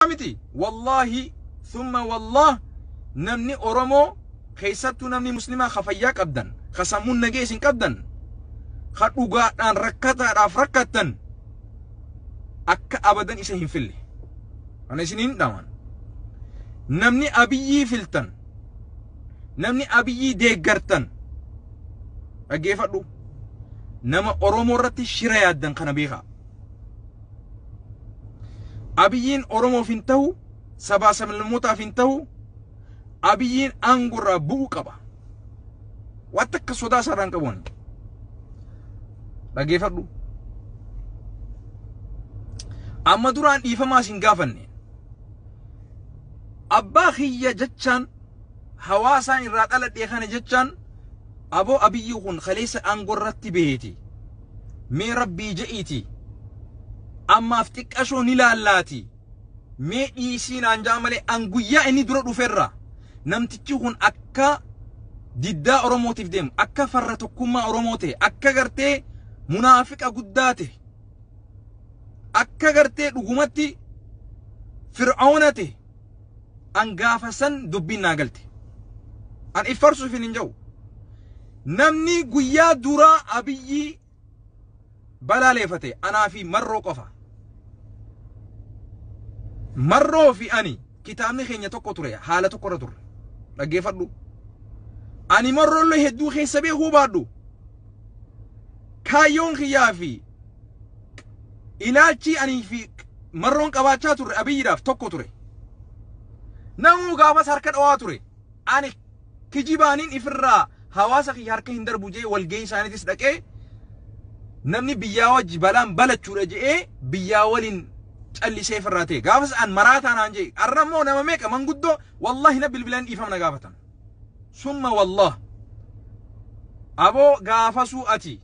Miti, wallaahi thumma wallah, namni Oromoo, keessattuu namni Muslimaa ka fayyaa qabdan, ka sammuun nagee isin qabdan, ka dhugaadhaan rakkataadhaaf rakkattan, akka abadan isa hin fille. Kana isiniin dhaman. Namni Abiyyii filtan, namni Abiyyii deeggartan, dhaggeeffadhu. Nama Oromoo irratti shira yaaddan kana beekaa. Abiyyiin Oromoof hin ta'u, sabaa sablammootaaf hin ta'u, Abiyyiin aangorraa bu'uu qaba. Waan takka sodaa isaarraa hin qabu ani. Dhaggeeffadhu. Amma duraan dhiifamaa isin gaafanne. Abbaa kiyya jechaan, hawaasaan irraa dhaladhe kana jechaan, aboo Abiyyi kun kaleessa aangoo irratti baheeti. Mee Rabbii je'iiti. Ammaaf xiqqashoo ni laallaati. Mee dhiisii naan ja'a malee, an guyyaa inni dura dhuferra namtichi kun akka diddaa Oromootiif deemu, akka farra tokkummaa Oromoo ta'e, akka gartee munaafiqa guddaa ta'e, akka gartee dhugumatti Fir'aawna ta'e, an gaafa san dubbiin naa galte. An iffarsuuf hin jiru. Namni guyyaa duraa Abiyyii balaaleeffate anaa fi Marroo qofa. Marroo fi ani kitaabni keenya tokko ture, haala tokko irra turre. Dhaggeeffadhu. Ani Marroollee hedduu keessa beekuu baadhu. Kaayyoon kiyyaa fi ilaalchi anii fi Marroon qabaachaa turre Abiyyiidhaaf tokko ture. Namuu gaafas harka dhawaa ture. Ani kijibaaniin ifirraa hawaasa kiyya harka hin darbu jee walgahii isaaniitis dhaqee, namni biyyaa wajji balaan balachuudha je'ee biyyaa waliin callisee ifirraa ta'e. Gaafas an maraataa naan jee. Arra immoo nama meeqa manguddoo wallahi na bilbilan dhiifama na gaafatan. Summa wallah. Aboo gaafasuu ati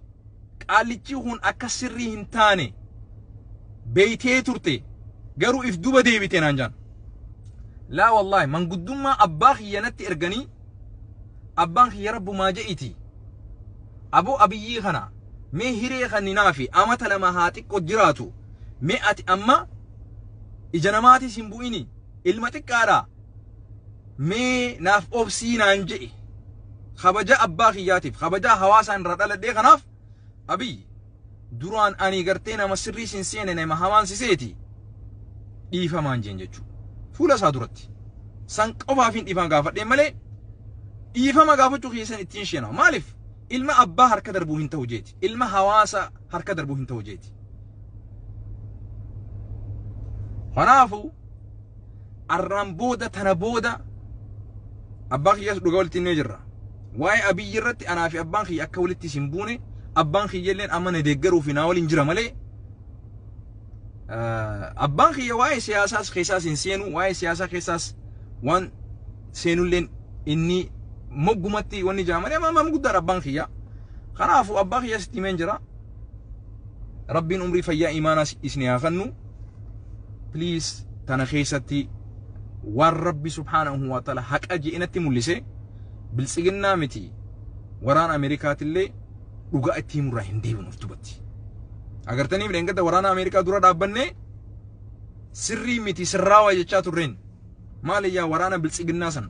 qaallichi kun akka sirrii hin taane beeytee turte, garuu if duba deebite naan jaan. Laa wallahi, manguddummaa abbaa kiyya natti erganii, abbaan kiyya Rabbumaa je'iti. Aboo Abiyyii kana mee hiree kanninaa fi amata 2 haa xiqqoo jiraatu, mee ati amma ija namaatis hin bu'ini, ilma xiqqaadha, mee naaf obsii naan je'e. Kabaja abbaa kiyyaatiif, kabaja hawaasaan irraa dhaladhee kanaaf, Abiyyi duraan ani gartee nama sirrii sin seene, nama hamaan si seeti, dhiifamaan jeen jechuudha. Fuula isaa duratti. San qofaaf hin dhiifama gaafadhee malee dhiifama gaafachuu keessan ittiin sheena. Maaliif? Ilma abbaa harka darbuu hin ta'u jeeti. Ilma hawaasa harka darbuu hin ta'u jeeti. Kanaafuu arraan booda, tana booda abbaa kiyyaas dhugaa walitti himnee jirra. Waa'ee Abiyyi irratti anaa fi abbaan kiyya akka walitti isin buune, abbaan kiyya illeen amma na deeggaruu fi naa waliin jira malee, abbaan kiyya waa'ee siyaasaas keessaas hin seenu, waa'ee siyaasaa keessaas waan seenulleen inni moggumatti wanni jira malee, amma guddaadha abbaan kiyya. Kanaafuu abbaa kiyyaas itti himeen jira. Rabbiin umrii fayyaa imaanaas isin haa kennu. Please, tana keessatti waan Rabbi subhaanahu wa ta'ala haqa je'inatti mul'ise, Biltsiginnaa miti, waraana Ameerikaatillee dhugaa itti himurraa hin deebinu of dubatti. Agartanii dheengadda waraana Ameerikaa dura dhaabbannee sirrii miti, sirraawaa jechaa turreen. Maali yaa waraana Biltsiginnaa san?